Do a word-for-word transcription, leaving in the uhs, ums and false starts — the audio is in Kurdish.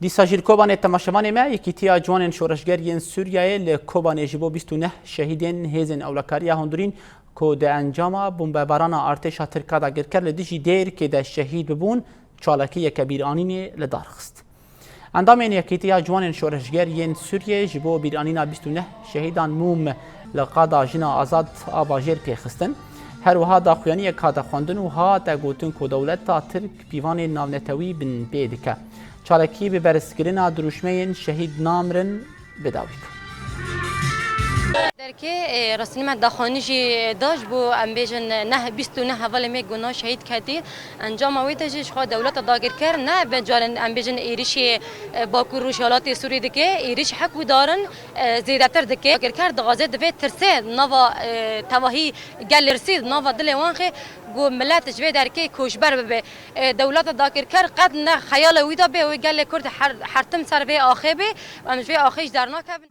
Dîsa jî li Kobanê temaşevanê me, Yekîtiya Ciwanên Şoreşger yên Sûriyeyê li Kobanê ji bo bîst û neh şehîdên hêzên ewlekariya hundirîn ku di encama bombebarana artêşa Tirka dagirker li dijî dêrikê de şehîd bibûn, çalakiyeke bîranînê li dar xist. Endamên Yekîtiya Ciwanên Şoreşger yên Sûriyê ji bo bîranîna bîst û neh şehîdan mûm li qada Jina Azad a bajêr pê xistin. Her wiha daxuyaniyek hate xwendin û hate gotin ku dewleta Tirk pîvanên navnetewî binpê dike. Çalakî bi berzkirina dirûşmeyên şehîd namirin bi dawî bû. Derkê, e, resmî me daxuyanî jî da ji bo, em bêjin, neh, bîst û neh hevalê me ku na şehîd ketî. Encama wê de jî ji xwe dewleta dagirker ne bi carên, em bêjin, êrişê, e, Bakur Rojhilatê Sûrî dike, êrîş hekûdarin, e, zêdetir dike. Dagirker dixwaze divê tirsê nava, e, tevahî gelê tirsê nava dilê wan xê ku milet ji vê derkê koçber bibe. E, dewleta dagirker qet ne xeyala wî de bê, wê gelê Kurd her, her tim ser vê axê bê, em ji vê axê jî dernakevin.